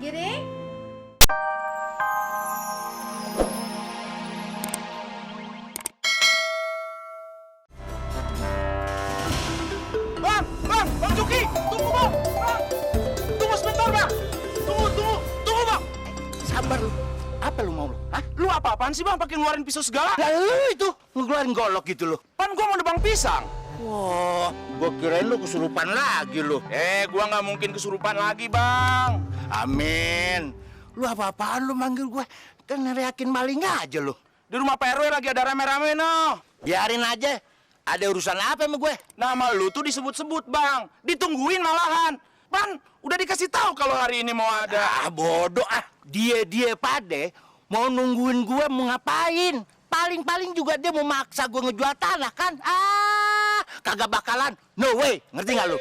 Giring? Bang Juki, tunggu bang, tunggu sebentar bang, tunggu bang. Sabar lu. Apa lu mau lu? Hah? Lu apa-apaan sih bang, pakai ngeluarin pisau segala? Lah lu itu ngeluarin golok gitu lu. Pan gua mau nebang pisang. Wah, gua kirain lu kesurupan lagi lu. Gua nggak mungkin kesurupan lagi bang. Amin. Lu apa-apaan lu manggil gue? Kan neriakin maling aja lu. Di rumah Pak RW lagi ada rame-rame noh. Biarin aja. Ada urusan apa sama gue? Nama lu tuh disebut-sebut bang, ditungguin malahan. Pan, udah dikasih tahu kalau hari ini mau ada. Ah, bodoh ah. Dia pade mau nungguin gue mau ngapain? Paling-paling juga dia mau maksa gue ngejual tanah kan? Ah, kagak bakalan. No way. Ngerti nggak lu?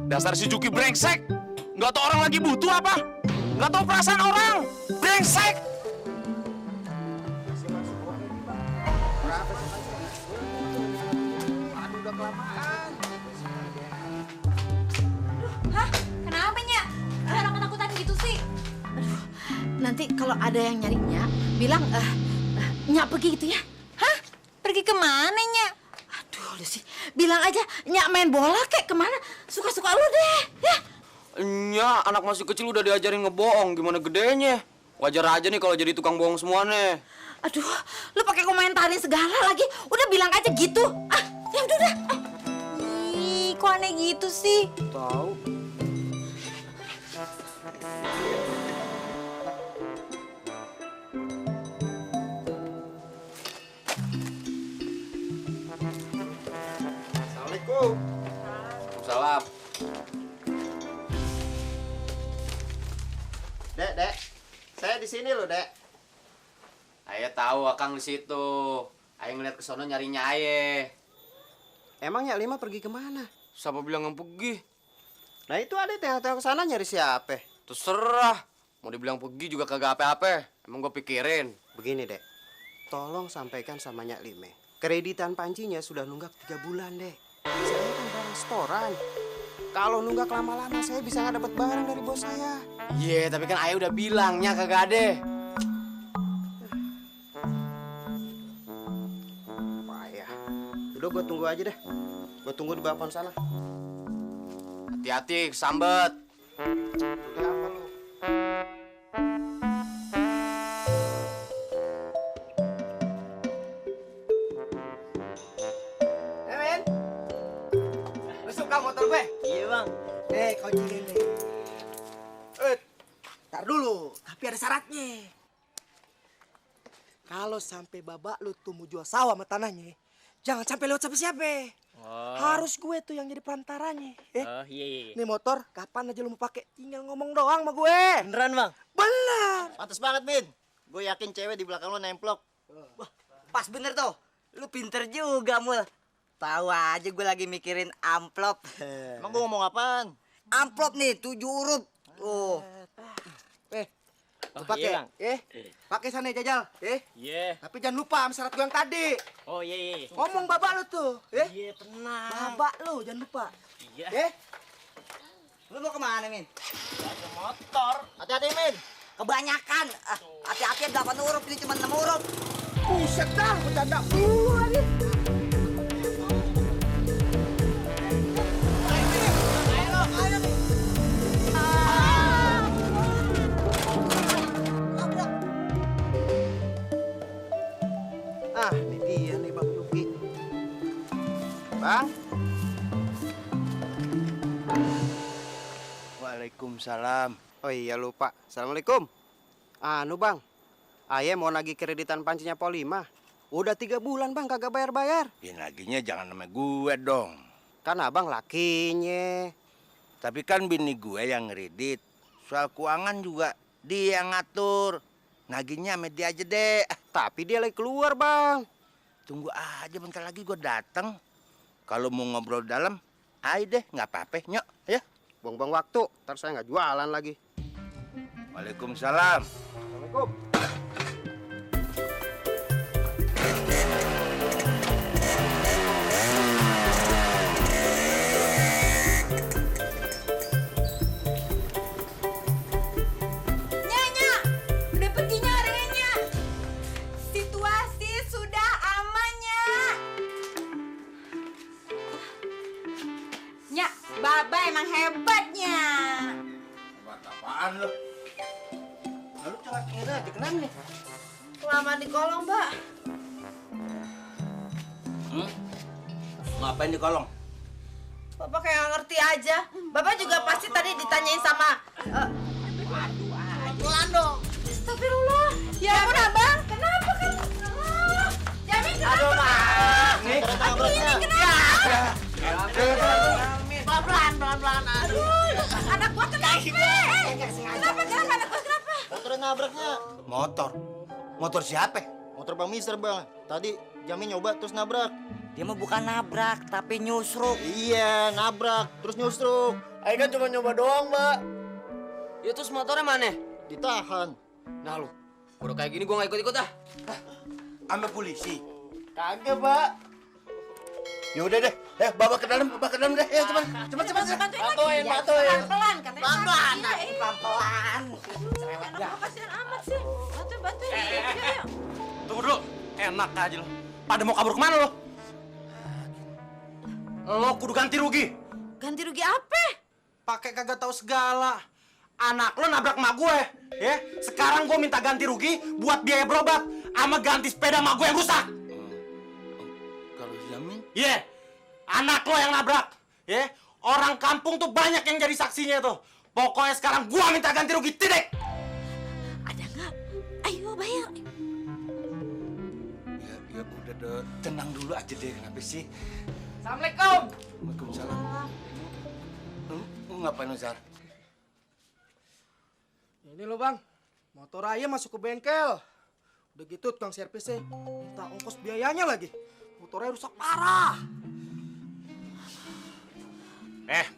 Dasar si Juki brengsek. Nggak tahu orang lagi butuh apa? Nggak tahu perasaan orang. Brengsek. Hah? Kenapa, Nya? Jangan ketakutan gitu sih. Aduh, nanti kalau ada yang nyarinya, bilang, Nya pergi gitu ya. Hah? Pergi kemana, Nya? Aduh, lu sih. Bilang aja, Nya main bola kek kemana. Suka-suka lu deh, ya. Nya, anak masih kecil udah diajarin ngebohong, gimana gedenya? Wajar aja nih kalau jadi tukang bohong semua nih. Aduh, lu pakai komentarin segala lagi. Udah bilang aja gitu. Ah, ya udah. Ih, kok aneh gitu sih? Tahu. Assalamualaikum. Salam. Dek. Saya di sini loh, Dek. Ayah tahu Akang di situ. Ayah ngeliat ke sono nyarinya Ayah. Emangnya Lima pergi kemana? Siapa bilang yang pergi? Nah itu ada tengah-tengah kesana nyari siapa? Terserah. Mau dibilang pergi juga kagak apa-apa. Emang gue pikirin. Begini dek, tolong sampaikan sama Nyak Lime. Kreditan pancinya sudah nunggak 3 bulan dek. Saya kan barang setoran. Kalau nunggak lama-lama saya bisa nggak dapat barang dari bos saya. Iya, tapi kan Ayah udah bilangnya kagak ada. Payah. Udah gue tunggu aja deh. Gue tunggu di balkon sana. Hati-hati, kesambet. Udah apa lu? Men, lu suka motor gue? Iya bang. Kau jilin deh. Tar dulu, tapi ada syaratnya. Kalau sampai babak lu tuh mau jual sawah sama tanahnya, jangan sampai lewat siapa-siapa. Harus gue tuh yang jadi perantaranya. Iya. Nih motor, kapan aja lu mau pakai, tinggal ngomong doang sama gue. Beneran bang? Bener. Pantes banget Min. Gue yakin cewek di belakang lo nemplok. Wah, pas bener tuh. Lu pinter juga, Mul. Tahu aja gue lagi mikirin amplop. Emang gue ngomong apaan? Amplop nih, 7 huruf. Tuh. Lu pakai, iya, Bang. pakai sana jajal, Iya. Tapi jangan lupa sama syarat gue yang tadi. Oh iya. Ngomong babak lu tuh, Iya tenang. Babak lu jangan lupa. Iya. Lu mau kemana, Min? Ada motor. Hati-hati, Min. Kebanyakan. Hati-hati 8 huruf, ini cuma 6 huruf. Buset dah, bercanda mulu lagi. Ah, ini dia nih Bang Yuki. Bang. Waalaikumsalam. Oh iya lupa. Assalamualaikum. Anu Bang, Ayah mau nagih kreditan pancinya Polima. Udah 3 bulan Bang kagak bayar-bayar. Ya naginya jangan sama gue dong. Kan abang lakinya. Tapi kan bini gue yang ngeredit. Soal keuangan juga dia yang ngatur. Naginya sama dia aja deh. Tapi dia lagi keluar Bang. Tunggu aja bentar lagi gue datang. Kalau mau ngobrol dalam, ayo deh, nggak apa-apa, nyok, ya. Buang-buang waktu, ntar saya nggak jualan lagi. Waalaikumsalam. Assalamualaikum. Nya, Baba emang hebatnya. Buat apaan lo? Lalu coba kira aja kenapa nih? Kelamaan di kolong, Mbak. Ngapain di kolong? Bapak kayak nggak ngerti aja. Bapak juga pasti tadi ditanyain sama... Pelan dong. Astagfirullah. Ya ampun, Abang. Kenapa kan? Jamin kenapa? Aduh, Mak. Nih, Aduh, ini kenapa? Pelan-pelan, pelan-pelan. Aduh, anak gua kenapa? Kenapa, anak gua kenapa? Motornya nabraknya. motor. Motor siapa? Motor Bang Mister, Bang. Tadi Jamin nyoba terus nabrak. Dia mah bukan nabrak, tapi nyusruk. Iya, nabrak terus nyusruk. Ayo kan cuma nyoba doang, Mbak. Ya terus motornya mana? Ditahan. Nah lu, udah kayak gini gua nggak ikut-ikut ah. Sama polisi. Kagak, Pak. Ya udah deh, bawa ke dalam deh. Ya cepat. Bantuin. Pelan-pelan, katanya. Pelan-pelan. Pelan-pelan. Kasihan amat sih. Bantuin. Yuk. Tunggu dulu. Enak aja lo. Pada mau kabur kemana lo? Lo kudu ganti rugi. Ganti rugi apa? Pakai kagak tahu segala. Anak lo nabrak emak gue, ya. Sekarang gue minta ganti rugi buat biaya berobat sama ganti sepeda emak gue yang rusak. Kalau Jamin? Iya, anak lo yang nabrak, ya. Orang kampung tuh banyak yang jadi saksinya tuh. Pokoknya sekarang gue minta ganti rugi, titik. Ada nggak? Ayo bayar. Ya udah deh, tenang dulu aja deh, kenapa sih? Assalamualaikum. Waalaikumsalam. Lu ngapain, Zar? Ini loh, Bang. Motor ayah masuk ke bengkel. Udah gitu tukang servisnya minta ongkos biayanya lagi. Motornya rusak parah.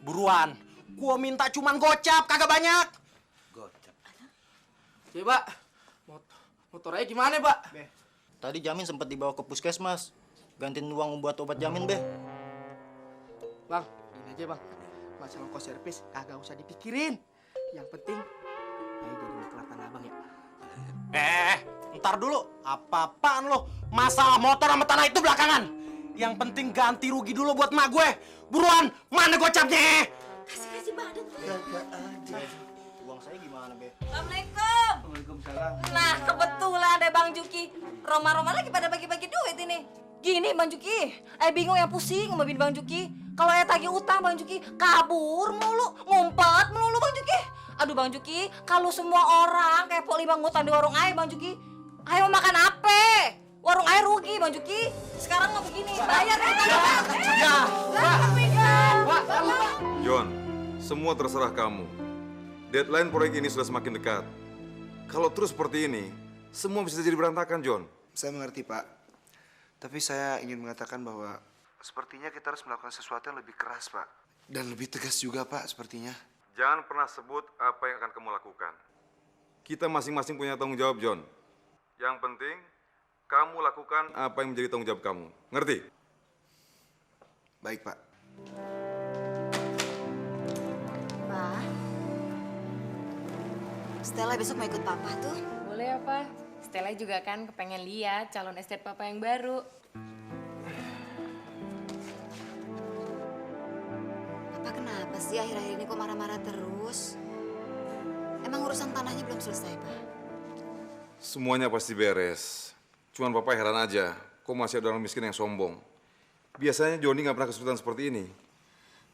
Buruan. Gua minta cuman gocap, kagak banyak. Gocap. Coba, motor ayah gimana, Pak? Tadi Jamin sempat dibawa ke puskesmas. Gantiin uang buat obat Jamin, Be. Bang, ini aja, Bang. Masalah ongkos servis kagak usah dipikirin. Yang penting ayah jadi miklat tanah Abang ya. Ntar dulu. Apa-apaan lo? Masalah motor sama tanah itu belakangan. Yang penting ganti rugi dulu buat emak gue. Buruan, mana gocapnya? Kasih badan. Gak ada. Uang saya gimana, Be? Assalamualaikum. Waalaikumsalam. Nah, kebetulan ada Bang Juki. Roma-Roma lagi pada bagi-bagi duit ini. Gini Bang Juki, bingung yang pusing sama bini Bang Juki. Kalau tagih utang Bang Juki, kabur mulu, ngumpet melulu Bang Juki. Aduh Bang Juki, kalau semua orang kayak poli Bang ngutang di warung air Bang Juki, ayo mau makan apa? Warung air rugi Bang Juki. Sekarang mau begini, bayar John, semua terserah kamu. Deadline proyek ini sudah semakin dekat. Kalau terus seperti ini, semua bisa jadi berantakan, John. Saya mengerti, Pak. Tapi saya ingin mengatakan bahwa sepertinya kita harus melakukan sesuatu yang lebih keras, Pak. Dan lebih tegas juga, Pak, sepertinya. Jangan pernah sebut apa yang akan kamu lakukan. Kita masing-masing punya tanggung jawab, John. Yang penting, kamu lakukan apa yang menjadi tanggung jawab kamu. Ngerti? Baik, Pak. Pak, Stella besok mau ikut papa tuh. Boleh ya, Pak. Stella juga kan kepengen lihat calon estate papa yang baru. Papa kenapa sih akhir-akhir ini kok marah-marah terus? Emang urusan tanahnya belum selesai, Pak? Semuanya pasti beres. Cuman Papa heran aja, kok masih ada orang miskin yang sombong. Biasanya Joni nggak pernah kesulitan seperti ini.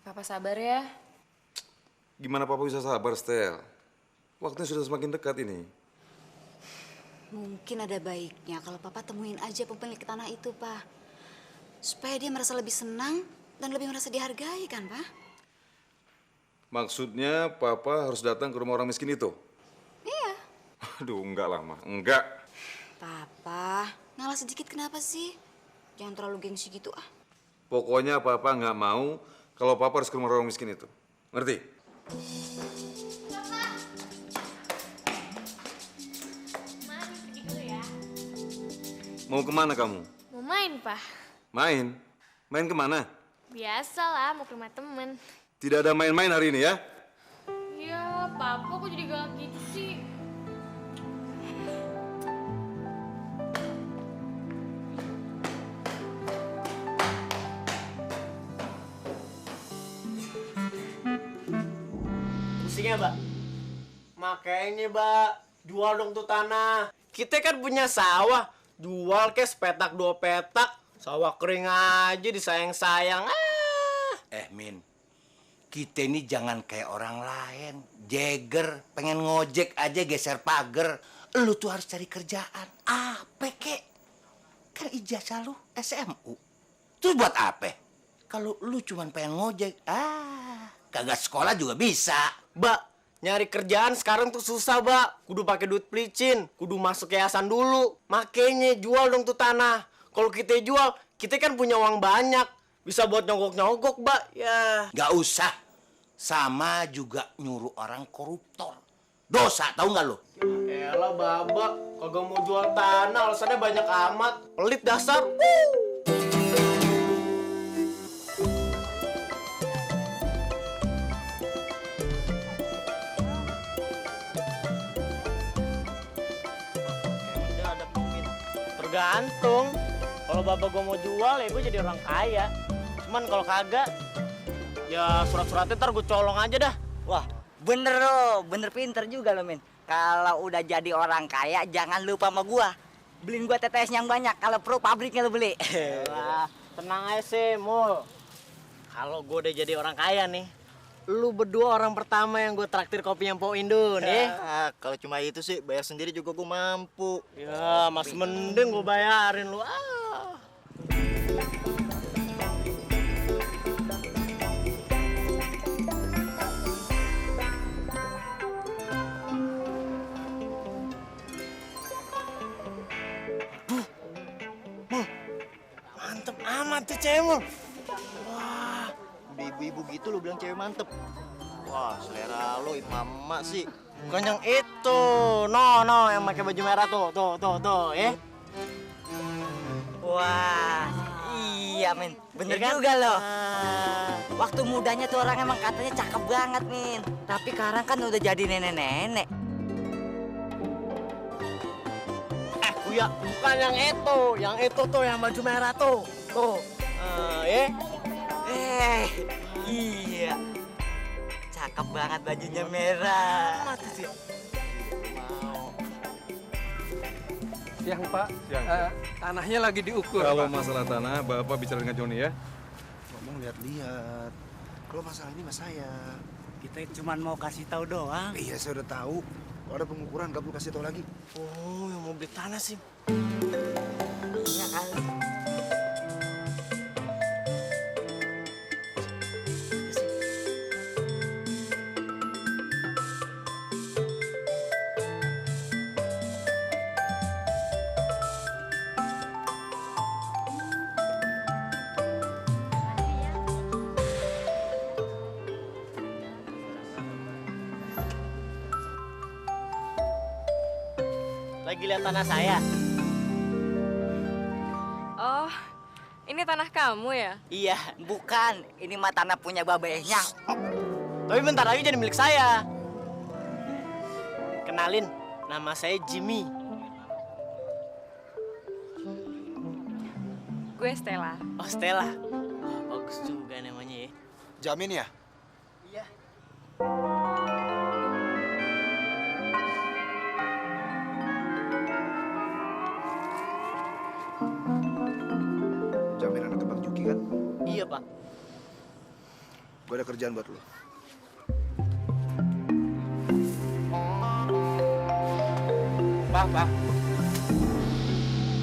Papa sabar ya. Gimana Papa bisa sabar, Stel? Waktunya sudah semakin dekat ini. Mungkin ada baiknya kalau Papa temuin aja pemilik tanah itu, Pak. Supaya dia merasa lebih senang dan lebih merasa dihargai, kan, Pak? Maksudnya Papa harus datang ke rumah orang miskin itu? Iya. Aduh, enggak lah, Ma. Enggak. Papa, ngalah sedikit kenapa sih? Jangan terlalu gengsi gitu, ah. Pokoknya Papa nggak mau kalau Papa harus ke rumah orang miskin itu. Ngerti? Mau kemana kamu? Mau main, Pak. Main? Main kemana? Biasalah, mau ke rumah temen. Tidak ada main-main hari ini ya? Ya, Papa kok jadi galak gitu sih? pancingnya, Mbak. Makanya, Mbak, jual dong tuh tanah. Kita kan punya sawah, jual ke sepetak 2 petak. Sawah kering aja disayang-sayang. Min, kita ini jangan kayak orang lain. Jeger, pengen ngojek aja geser pagar. Lu tuh harus cari kerjaan. Apa kek? Kan ijazah lu SMU. Terus buat apa? Kalau lu cuman pengen ngojek, kagak sekolah juga bisa. Mbak, nyari kerjaan sekarang tuh susah, Mbak. Kudu pakai duit pelicin, kudu masuk yayasan dulu. Makanya jual dong tuh tanah. Kalau kita jual, kita kan punya uang banyak. Bisa buat nyogok-nyogok, Mbak. Ya. Gak usah. Sama juga nyuruh orang koruptor. Dosa, tahu nggak lu? Elah, Babak. Kagak mau jual tanah, alasannya banyak amat. Pelit dasar. Tergantung. Kalau bapak gue mau jual ya gue jadi orang kaya. Cuman kalau kagak, ya surat-suratnya ntar gue colong aja dah. Wah, bener lo, bener pinter juga lo, Min. Kalau udah jadi orang kaya, jangan lupa sama gua. Beliin gua tetes yang banyak, kalau perlu pabriknya lo beli. Wah, tenang aja sih, Mul. Kalau gue udah jadi orang kaya nih, lu berdua orang pertama yang gue traktir kopinya Po Indun, ya. Kalau cuma itu sih, bayar sendiri juga gue mampu. Ya, mas mending gue bayarin lu. Mantep amat tuh cewek. Wah, udah ibu-ibu gitu lo bilang cewek mantep. Wah, selera lo emak sih. Bukan yang itu. No, yang pakai baju merah tuh, ya. Wah, iya, Min. Bener kan? juga lo. Waktu mudanya tuh orang emang katanya cakep banget, Min. Tapi sekarang kan udah jadi nenek-nenek. Ya, bukan yang itu tuh yang baju merah tuh. Ya. Iya. Cakep banget bajunya merah. Mati sih. Siang, Pak. Siang. Tanahnya lagi diukur, Kalau Pak. masalah tanah, Bapak bicara dengan Joni ya. Ngomong lihat-lihat. Kalau masalah ini mas saya. Kita cuma mau kasih tahu doang. Iya, saya udah tahu. Kalau ada pengukuran, nggak perlu kasih tahu lagi. Oh, yang mau beli tanah sih. Iya kali. Lagi lihat tanah saya. Oh, ini tanah kamu ya? Iya, bukan. Ini mah tanah punya babehnya. Tapi bentar lagi jadi milik saya. Kenalin, nama saya Jimmy. Gue Stella. Oh, Stella. Oh, bagus juga namanya ya. Jamin ya? Iya. Jamin anak Bang Juki kan? Iya, Pak. Gue ada kerjaan buat lo. Pak.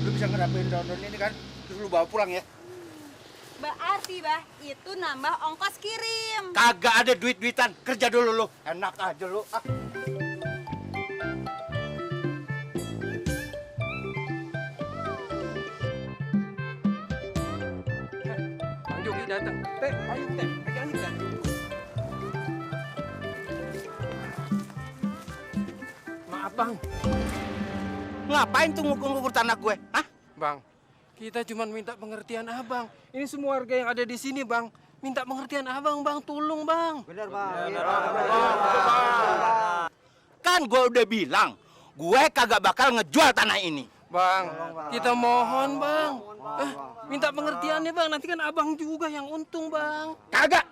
Lu bisa ngerapiin daun-daun ini kan? Terus lu bawa pulang ya? Berarti, Bah, itu nambah ongkos kirim. Kagak ada duit-duitan. Kerja dulu lu. Enak aja lu. Bang Jogi datang. Teh, ayo teh, pegang nih teh. Maaf, Bang. Ngapain tuh ngukur-ngukur tanah gue? Hah? Bang, kita cuma minta pengertian abang. Ini semua warga yang ada di sini, Bang. Minta pengertian abang, Bang. Tolong, Bang. Bener, Bang. Kan gue udah bilang, gue kagak bakal ngejual tanah ini. Bang, kita mohon, Bang. Minta pengertiannya, Bang. Nanti kan abang juga yang untung, Bang. Kagak.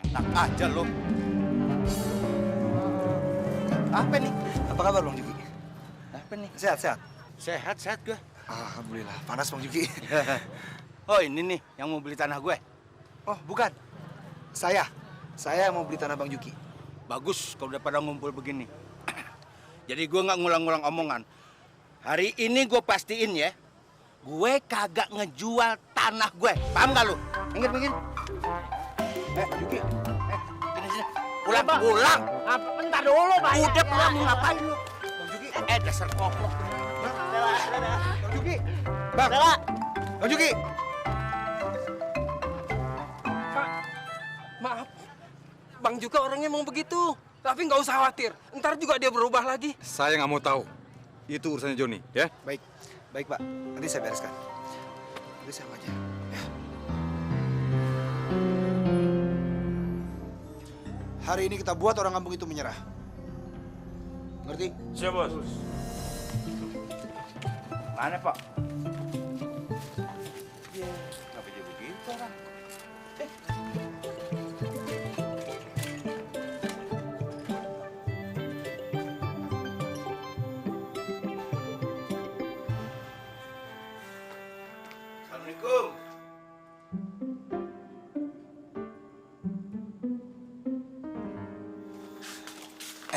Enak aja lu. Apa nih? Apa kabar Bang Juki? Apa nih? Sehat-sehat? Sehat gue. Alhamdulillah. Panas Bang Juki. Oh ini nih yang mau beli tanah gue. Oh bukan. Saya yang mau beli tanah Bang Juki. Bagus kalau udah pada ngumpul begini. Jadi gue nggak ngulang-ngulang omongan. Hari ini gue pastiin ya, gue kagak ngejual tanah gue. Paham gak lu? Ingat begini. Juki. Sini. Pulang. Bentar dulu, Pak. Udah pulang mau ngapain lu? Bang Juki. Dasar koplok. Bang Juki. Bang Juki. Maaf, Bang juga orangnya emang begitu. Tapi nggak usah khawatir, ntar juga dia berubah lagi. Saya nggak mau tahu. Itu urusannya Joni, ya? Baik Pak. Nanti saya bereskan. Nanti saya aja. Ya. Hari ini kita buat orang kampung itu menyerah. Ngerti? Siap, Bos. Mana Pak? Kenapa jadi begitu orang? Assalamualaikum.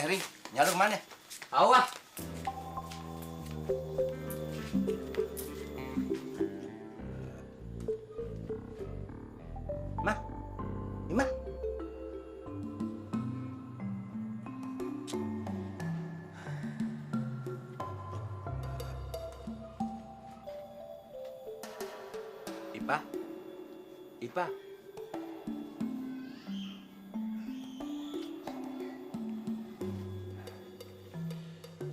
Ri, nyalur mana? Awah. Ima? Ipa.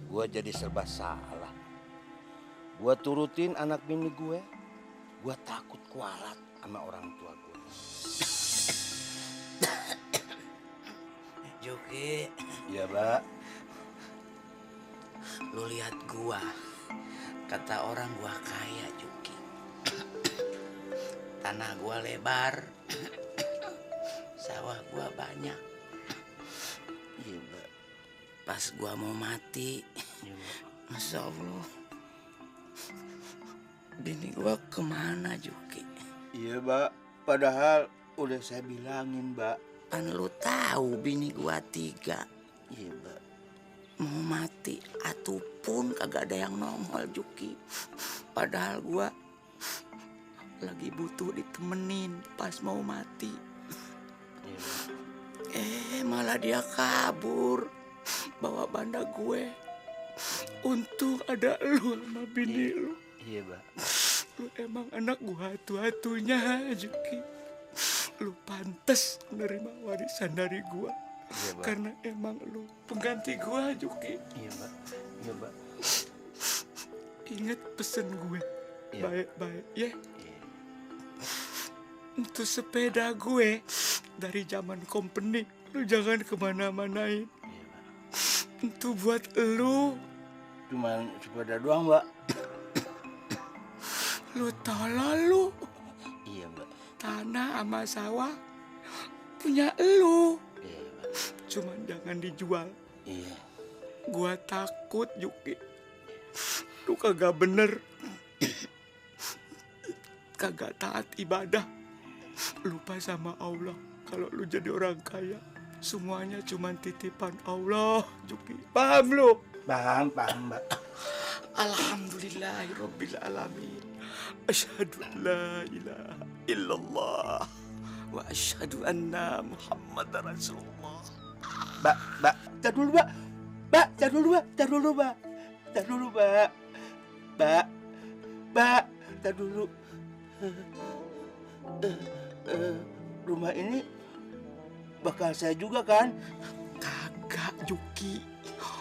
Gua jadi serba salah. Gua turutin anak bini gue. Gua takut kualat sama orang tua gue. Juki. Iya, Mbak. Lu lihat gua. Kata orang gua kaya, Juki. Tanah gua lebar. Sawah gua banyak. Iya, Mbak. Pas gua mau mati. Masya Allah. Bini gua kemana, Juki? Iya, Mbak. Padahal udah saya bilangin, Mbak. Kan lu tahu bini gua 3. Iya, Mbak. Mau mati atupun kagak ada yang nongol, Juki. Padahal gua lagi butuh ditemenin pas mau mati. Iya, Malah dia kabur bawa banda gue. Untung ada lu sama bini lu. Iya, Mbak. Lu emang anak gua hatu-hatunya, Juki. Lu pantes menerima warisan dari gua. Iya, Mbak. Karena emang lu pengganti gua, Juki. Iya, Mbak. Iya, Mbak. Ingat pesen gue. Iya. Baik-baik, ya. Untuk sepeda gue dari zaman company, lu jangan kemana-manain. Itu buat lu. Cuman sepeda doang, Mbak. Lu tolol lu. Iya, Mbak. Tanah sama sawah punya lu. Iya, Mbak. Cuman jangan dijual. Iya. Gua takut, Juki. Lu kagak bener. Kagak taat ibadah. Lupa sama Allah. Kalau lu jadi orang kaya, semuanya cuman titipan Allah, Juki. Paham lu? Paham, Mbak. Alhamdulillahirabbil alamin. Asyhadu an la ilaha illallah wa asyhadu anna Muhammadar Rasulullah. Mbak, tar dulu, Mbak. Mbak, tar dulu, Mbak. Tar dulu, Mbak. Tar dulu, Mbak. Mbak, tar dulu. Rumah ini bakal saya juga kan? Kagak, Juki.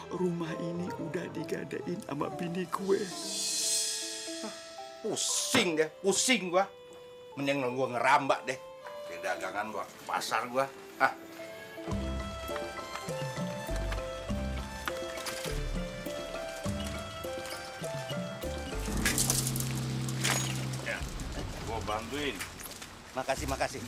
Rumah ini udah digadain sama bini gue. Pusing gua. Mending gua ngerambak deh. Ke dagangan gua, pasar gua. Ya, gua bantuin. Makasih.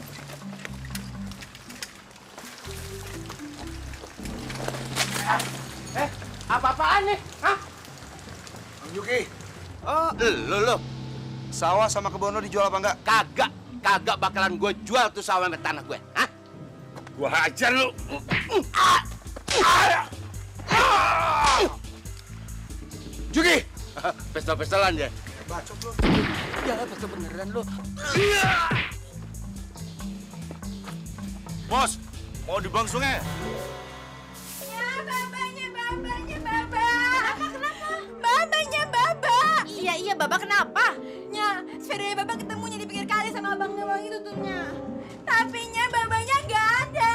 apaan nih? Hah? Bang Juki, Oh, lo. sawah sama kebun lo dijual apa enggak? Kagak bakalan gue jual tuh sawah sama tanah gue. Hah? Gue hajar lu. Juki! Pesta-pestalan ya. Bacot lo. Ya, pesta beneran lu. Bos, mau dibuang sungai? Ya, babanya, baba. Apa kenapa? Babanya, baba. Iya, baba kenapa? Nya, sepedanya baba ketemunya di pinggir kali sama abangnya bang itu tuh, nya. Tapi nya, babanya nggak ada.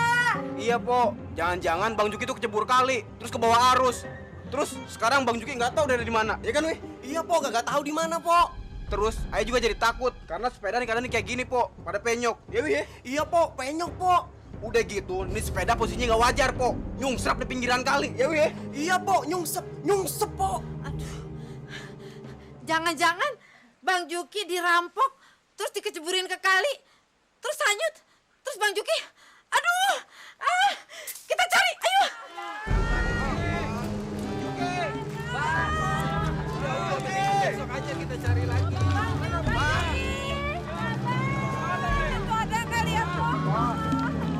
Iya, Po. Jangan-jangan Bang Juki tuh kecebur kali, terus ke bawah arus. Terus sekarang Bang Juki nggak tahu dari mana, ya kan, weh? Iya, Po, gak tahu di mana, Po. Terus, Ayah juga jadi takut karena sepeda nih kadang nih kayak gini, Po. Pada penyok. Ya, weh? Iya, Po, penyok, Po. Udah gitu, nih sepeda posisinya nggak wajar, Po. Nyungsrap di pinggiran kali, ya, weh? Iya, Po, nyungsep, Po. Jangan-jangan Bang Juki dirampok, terus dikeceburin ke kali, terus hanyut, terus Bang Juki, aduh, kita cari, ayo. Besok aja kita cari lagi. Itu ada kali ya, Po.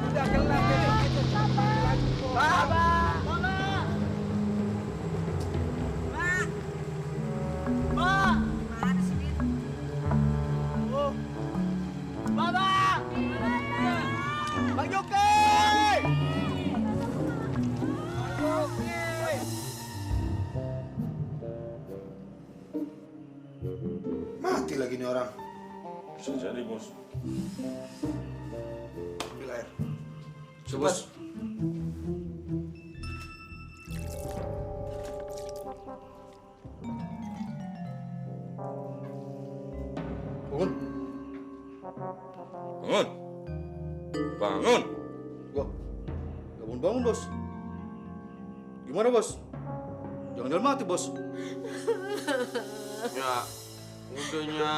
Udah gelap besok kita cari lagi. Baba. Mana sih, Bin? Baba! Bang Juki! Mati lagi nih orang. Bisa jadi, Bos. Ambil air. Bos. Bangun. Bangun. Bangun, Bos. Gimana, Bos? Jangan mati, Bos. Ya, udahnya.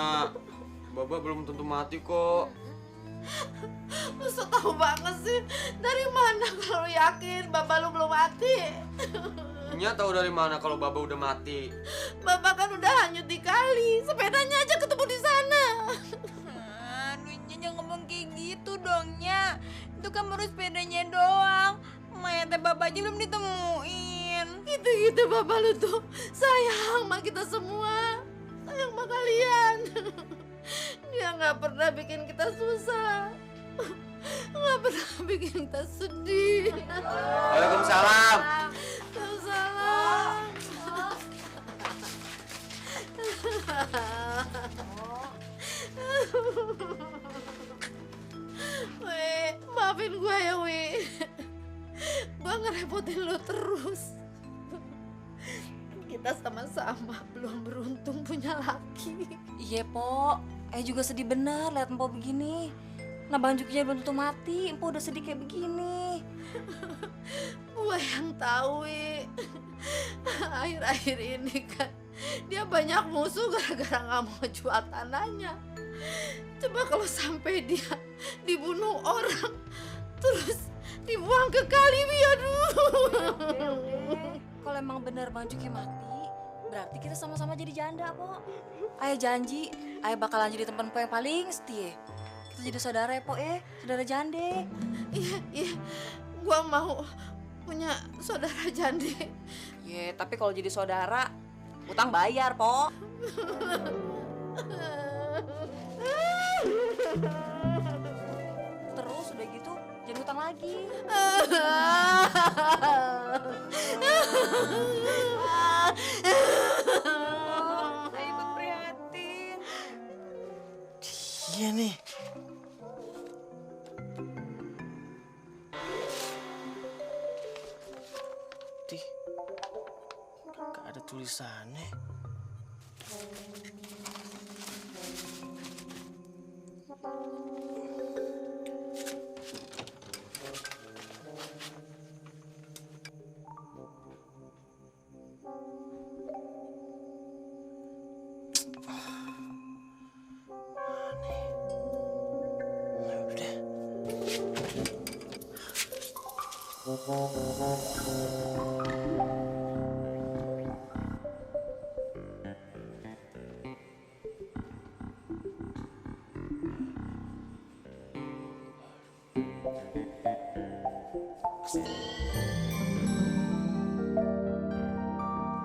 Baba belum tentu mati kok. Lu so tau banget sih, dari mana kalau yakin Baba lu belum mati? Nya tahu dari mana kalau Baba udah mati? Baba kan udah hanyut di kali, sepedanya aja ketemu di sana. Aduh, Nya ngomong kayak gitu dong, Nya. Itu kan baru sepedanya doang. Mayatnya Baba aja belum ditemuin. Gitu-gitu Baba lu tuh sayang sama kita semua, sayang sama kalian. Dia nggak pernah bikin kita susah, nggak pernah bikin kita sedih. Waalaikumsalam. Waalaikumsalam. Wih, maafin gue ya, Wih. Gue ngerepotin lo terus. Kita sama-sama belum beruntung punya laki. Iya, Po. Juga sedih bener liat Empo begini. Nah, Bang Jukinya belum tentu mati, Empo udah sedih kayak begini. Gue yang tahu, Wi. Akhir-akhir ini kan dia banyak musuh gara-gara nggak mau jual tanahnya. Coba kalau sampai dia dibunuh orang, terus dibuang ke kali, Wi. Aduh. Kalau emang bener Bang Juki mati, berarti kita sama-sama jadi janda, Po. Ayah janji, ayah bakalan jadi teman Po yang paling setia. Kita jadi saudara ya, Po, saudara jande. Iya, gua mau punya saudara jande. Iya, tapi kalau jadi saudara, utang bayar, Po. Terus udah gitu, jangan utang lagi. Saya ikut prihatin. Iya nih. Dih, gak ada tulisannya.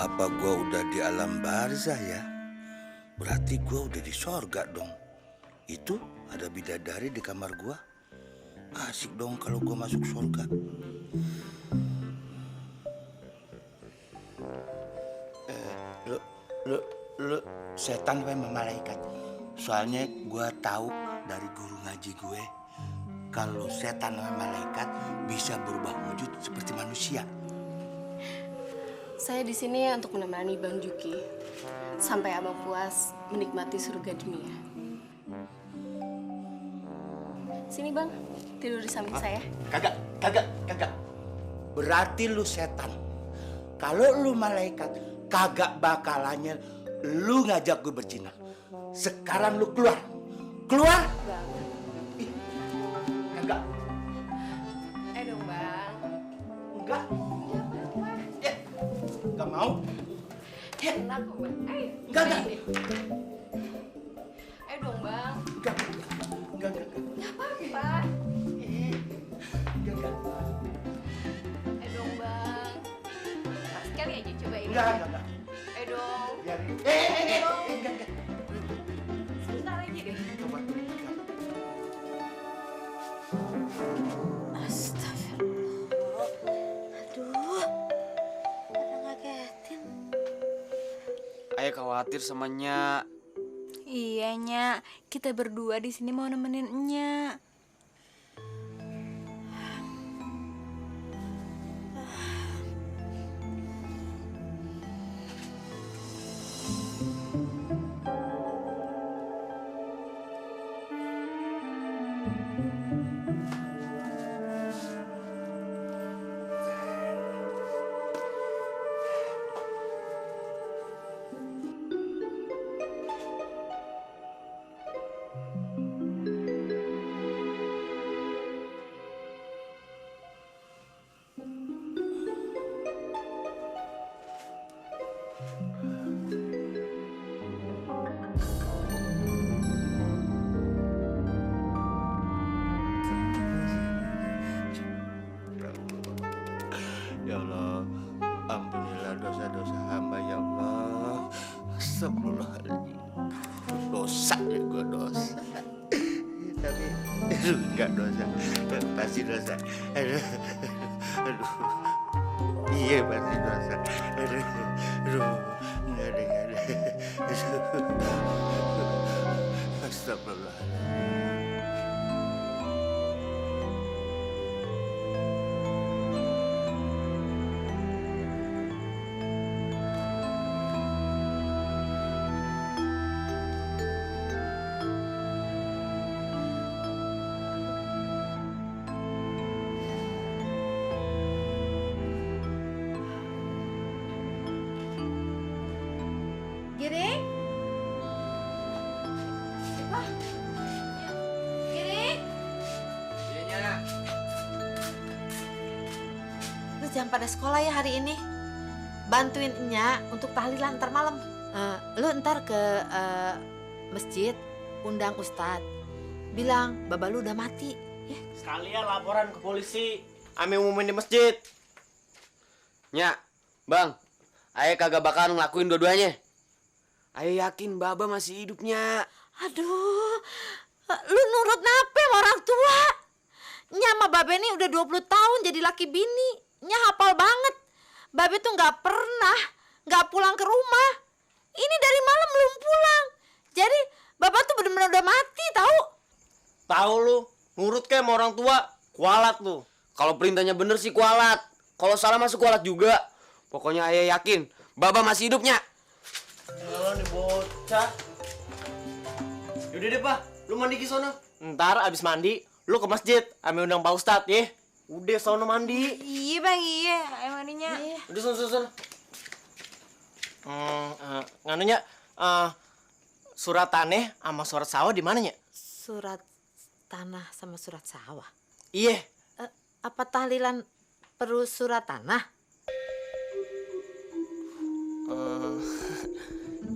Apa gua udah di alam barzah ya? Berarti gua udah di sorga dong. Itu ada bidadari di kamar gua. Asik dong kalau gua masuk sorga. Lu setan apa malaikat? Soalnya gua tahu dari guru ngaji gue kalau setan sama malaikat bisa berubah wujud seperti manusia. Saya di sini untuk menemani Bang Juki sampai Abang puas menikmati surga dunia. Sini Bang, tidur di samping saya. Kagak. Berarti lu setan. Kalau lu malaikat, kagak bakalannya lu ngajak gue berzina. Sekarang lu keluar. Keluar. Kagak. Dong Bang. Enggak. Enggak mau. Enak kok Bang. Ayo. Enggak. Ayo dong Bang. Enggak. Gak apa-apa. Enggak. Ayo dong Bang. Sekali aja cobain. Enggak. Ayo dong. Biarin. Enggak. Sebentar aja deh. Astagfirullah. Aduh, pada ngagetin. Ayah khawatir sama Nya. Iya, Nya. Kita berdua di sini mau nemenin Nya. Ya Allah, ampunilah dosa-dosa hamba ya Allah. Astagfirullahaladzim. Dosa ya gue dosa. Tapi enggak dosa, pasti dosa. Aduh. Iya pasti dosa. Aduh. Enggak ada. Astagfirullahaladzim. Giring? Wah. Giring? Iya, Lu jangan pada sekolah ya hari ini. Bantuin Nya untuk tahlilan ntar malam. Lu ntar ke masjid, undang ustadz. Bilang baba lu udah mati. Ya. Sekalian laporan ke polisi. Ame umumin di masjid. Nya, Bang, Ayah kagak bakalan ngelakuin dua-duanya. Ayah yakin Baba masih hidupnya. Aduh, lu nurut nape sama orang tua? Nya sama Babe nih udah 20 tahun jadi laki bini. Nya hafal banget. Babe tuh nggak pulang ke rumah. Ini dari malam belum pulang. Jadi Bapak tuh bener-bener udah mati tahu? Tahu lu, nurut kayak sama orang tua, kualat lu. Kalau perintahnya bener sih kualat. Kalau salah masuk kualat juga. Pokoknya Ayah yakin Baba masih hidupnya. Kalau nih bocah. Yaudah deh, Pak. Lu mandi ke sono. Ntar abis mandi, lu ke masjid. Ame undang Pak Ustadz, ya. Udah, sono mandi. Iya Bang, iya. Ayo mandinya. Udah, sono. Nganunya, surat tanah sama surat sawah di mananya? Surat tanah sama surat sawah. Iya. Apa tahlilan perlu surat tanah?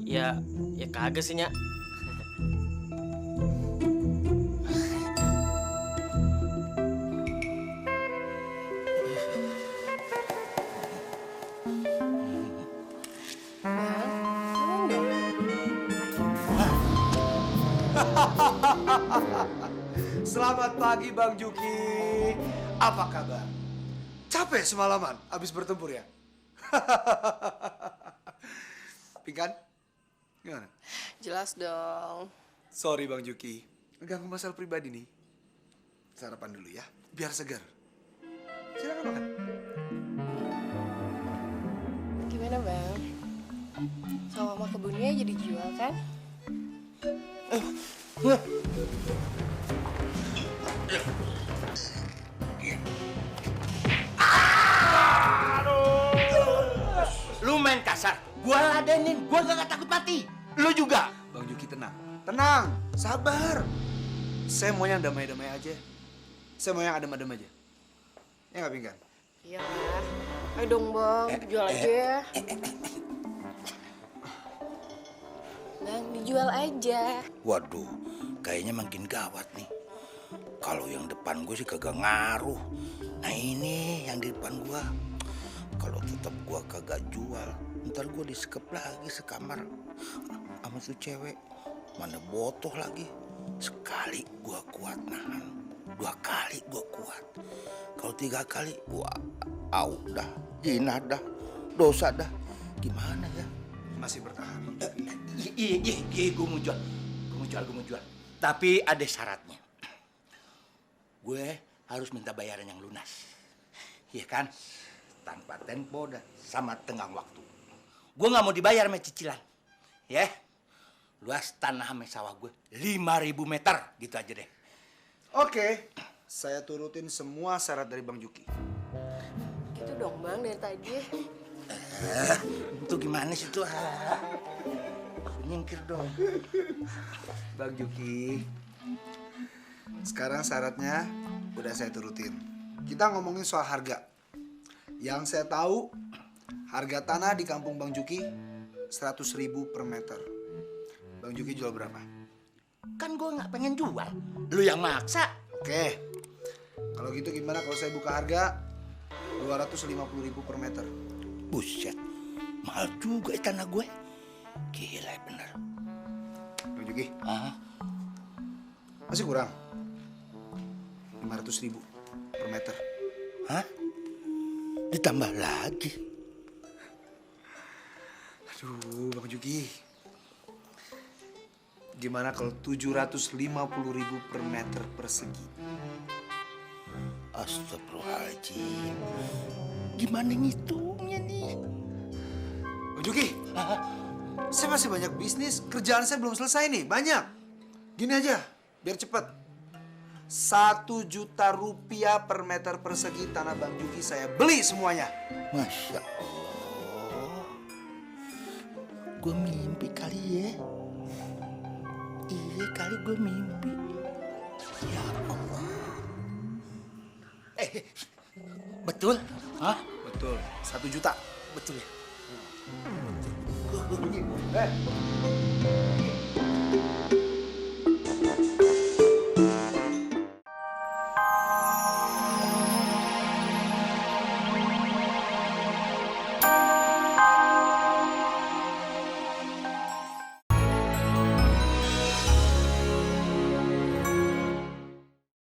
Ya kagak sih, Nya. Selamat pagi Bang Juki. Apa kabar? Capek semalaman abis bertempur ya? Pingkan? Gimana? Jelas dong. Sorry Bang Juki, ganggu masalah pribadi nih. Sarapan dulu ya, biar segar. Silakan makan. Gimana bang? Sama kebunnya jadi jual kan? Lu main kasar, gua ladenin, gua gak takut mati. Lu juga. Bang Juki tenang. Tenang, sabar. Saya mau yang damai-damai aja. Saya mau yang adem-adem aja. Ya nggak Pingkan? Iya lah. Ayo dong bang, jual aja ya. Bang, dijual aja. Waduh, kayaknya makin gawat nih. Kalau yang depan gue sih kagak ngaruh. Nah ini yang di depan gua. Kalau tetap gua kagak jual, ntar gua disekep lagi sekamar sama tuh cewek. Mana botoh lagi. Sekali gua kuat nahan, 2 kali gua kuat. Kalau 3 kali, wah, dah, jinah dah, dosa dah. Gimana ya? Masih bertahan. Iya, gua mau jual. Tapi ada syaratnya. Gue harus minta bayaran yang lunas. Iya kan? Tanpa tempo dan sama tenggang waktu. Gue nggak mau dibayar sama cicilan. Ya? Luas tanah sama sawah gue 5.000 meter. Gitu aja deh. Oke, saya turutin semua syarat dari Bang Juki. Gitu dong bang dari tadi. Itu gimana sih tuh? Nyingkir dong. Bang Juki, sekarang syaratnya udah saya turutin. Kita ngomongin soal harga. Yang saya tahu, harga tanah di kampung Bang Juki 100.000 per meter. Bang Juki jual berapa? Kan gue nggak pengen jual. Lu yang maksa. Oke. Kalau gitu gimana kalau saya buka harga 250.000 per meter? Buset, mahal juga tanah gue. Gila bener. Bang Juki? Masih kurang? 500.000 per meter. Hah? Ditambah lagi. Aduh, Bang Juki. Gimana kalau 750.000 per meter persegi? Astagfirullahaladzim. Gimana ngitungnya nih? Bang Juki, saya masih banyak bisnis. Kerjaan saya belum selesai nih, banyak. Gini aja, biar cepet. 1 juta rupiah per meter persegi tanah Bang Juki saya beli semuanya. Masya Allah. Gue mimpi kali ya. Iya kali gue mimpi. Ya Allah. Betul? Hah? Betul. 1 juta. Betul ya? Bang Juki,